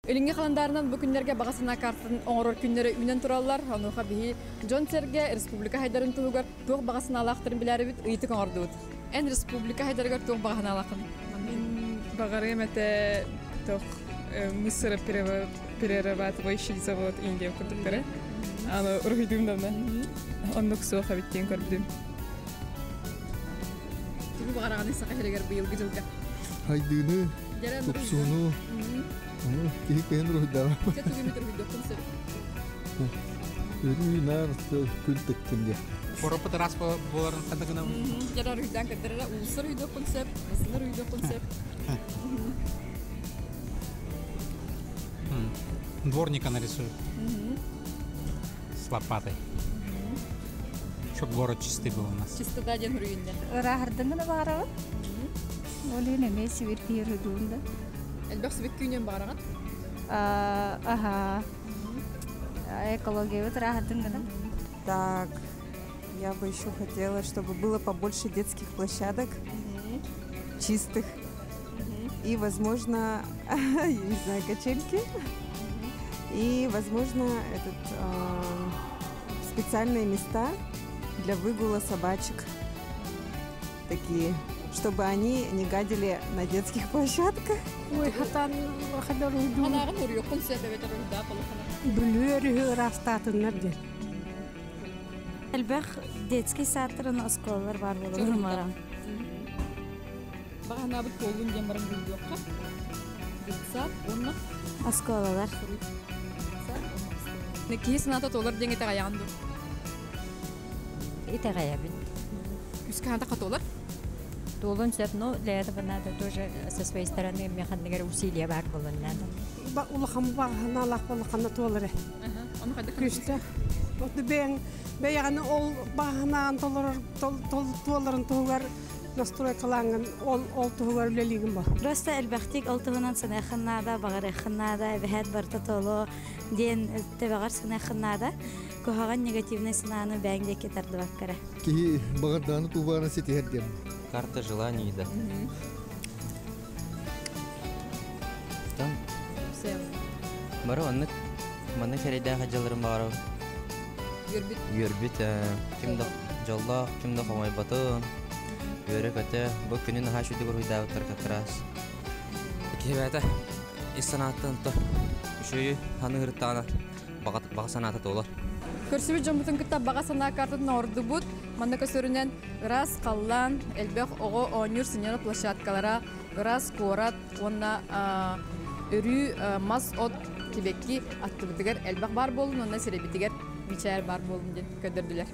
Илиҥҥи халандаарынан бу күннэргэ баҕа санаа картатын оҥорор күннэрэ үүнэн тураллар. Онуоха биһи дьон-сэргэ республика хайдарын туһугар туох баҕа санаалаахтарын билээрибит ыйытык оҥордубут. Эн республика хайдарыгар туох баҕа санаалааххын? Мин баҕарыам этэ туох мусора перерабатывающий завод Индия курдуктары. Аны уруһуйдуум даҕаны. Оннук суох эбит диэн көрбүтүм. Тугу баҕараҕыный Саха сиригэр быйылгы дьылга? Хайдыыны, тупсууну, киһи кыһын уруһуйдаабат. Чэ тугу эмит уруһуйдуоххун сөп. Өрүү наар күн тыктын диэн. Короппут ыраас буоларын ханна гынабын? Дьэ уруһуйдаан көрдөрөрө уулусса уруһуйдуоххун сөп, массыына уруһуйдуоххун сөп. Дворника нарисую. С лопатой. Чтоб город чистый был у нас. Чистота диэн суруйунда. Ырааһырдыҥ да баарабыт. Ол иһин эмиэ сибиркиир уруйдуун да. Элбэх сибиккүүнүөн баараҕын? Аха. Экологиябыт ырааһырдын гына. Так, я бы еще хотела, чтобы было побольше детских площадок, чистых. И, возможно, я не знаю, качельки. И, возможно, этот, специальные места для выгула собачек. Такие, чтобы они не гадили на детских площадках. Ой, хатан хадar уйдуун. Анааҕын уруйуоххун сөп эбэтэр уруйдаах олоххуна. Бүлүү өрүһү ыраастаатыннар диэн. Элбэх детский садтарын оскуолалар баар буолар. Баҕанаабыт туоллун диэн баран уруйдуохха. Детсад уонна Оскуолалар. Киһи санаата туолар диэн итэҕэйэҕин дуо? Итэҕэйэбин. Үскэ хата хатуолар? Туолун сөп, но для этого надо тоже со своей стороны механныгар усилия баар буолуон надо. Улахан баҕанаалаах улахана туолар э. Күүстээх. Оту бэйэҥ бэйэҕин ол баҕанаан толорор туоларын туһугар настройкалааҥҥын ол ол туһугар үлэлиигин бо. Просто элбэхтик ол туһунан саныаххын наада, баҕарыаххын наада, эбэһээт барыта толуо диэн төбөҕөр саныаххын наада. Куһаҕан негативнай санааны бэйэҥ диэки тардыбаккара. Киһи баҕардааны туубаарын ситиһэр диэн. Карта желаний да. Там бары оннук маннык эрэйдээх дьалларын баҕарабын. Үөрбүт. Үөрбүт ким да дьоллоох, ким да хомойботун. Үөрэ-көтө, бу күнү наһаа үчүгэй уруһуйдаабыттар как раз. Киһибээтэ ис санааттан то үчүгэй ханыырыттаҕына баҕа санаата туолар. Көрсүбүт дьоммутун кытта баҕа санаа картатын оҥордубут. Манна көсөрүнэн ыраас халлаан, элбэх оҕо оонньуур сынньанар площадкалара, ыраас куорат уонна өрүү мас-от сибэкки аттыбытыгар элбэх баар буоллун уонна сирэйбитигэр мичээр баар буоллун диэн көрдөрдүлэр.